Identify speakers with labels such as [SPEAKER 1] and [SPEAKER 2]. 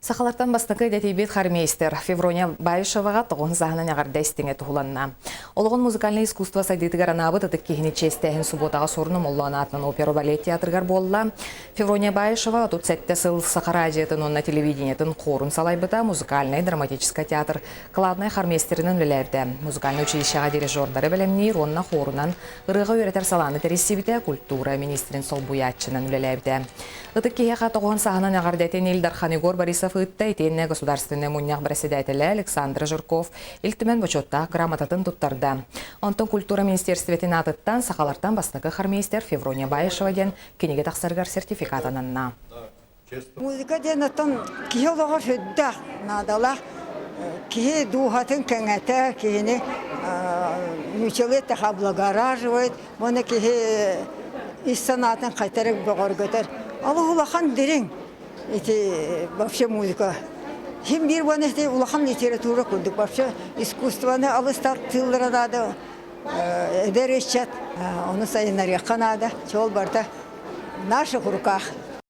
[SPEAKER 1] Сахалартан бастакы идэтийбит хормейстер Феврония Баишеваҕа тоҕуһун сааһынан эҕэрдэ истиҥэ туһуланна. Олоҕун музыкальнай искусство сайдыытыгар анаабыт ытык киһини чиэстээһин субуотаҕа Суорун Омоллоон аатынан опера балет театрыгар буолла. Феврония Баишева 37 сыл Саха радиотын уонна телевидениетын хорун салайбыта, музыкальнай драматическай театр кылаабынай хормейстерынан үлэлээбитэ. Музыкальнай училищеҕа дирижердары бэлэмниир уонна хорунан ырыаҕа үөрэтэр салааны тэрийсибитэ, культура министрин солбуйааччынан үлэлээбитэ. Ытык киһиэхэ тоҕуһун сааһынан эҕэрдэтин Ил Дархан Егор Борисов ыытта итиэннэ Государственнай мунньах бэрэссэдээтэлэ Александр Жирков Ил Түмэн бочуоттаах грамотатын туттарда. Онтон культура министиэристибэтин аатыттан сахалартан бастакы хормейстер Феврония Баишева диэн кинигэ тахсарыгар сертификат ананна.
[SPEAKER 2] Музыка диэн оттон киһи олоҕор сүрдээх наадалаах киһи дууһатын кэҥэтэ, киһини нуучалыы эттэххэ облагораживает, уонна киһи ис санаатын хайта эрэ бөҕөргөтөр. Олус улахан дириҥ ити вообще музыка. Хим биир уонна ити улахан литература курдук вообще искусствоны алыс тыллара наада эдэр ыччат ону сайыннарыахха наада. Чол барыта в наших руках.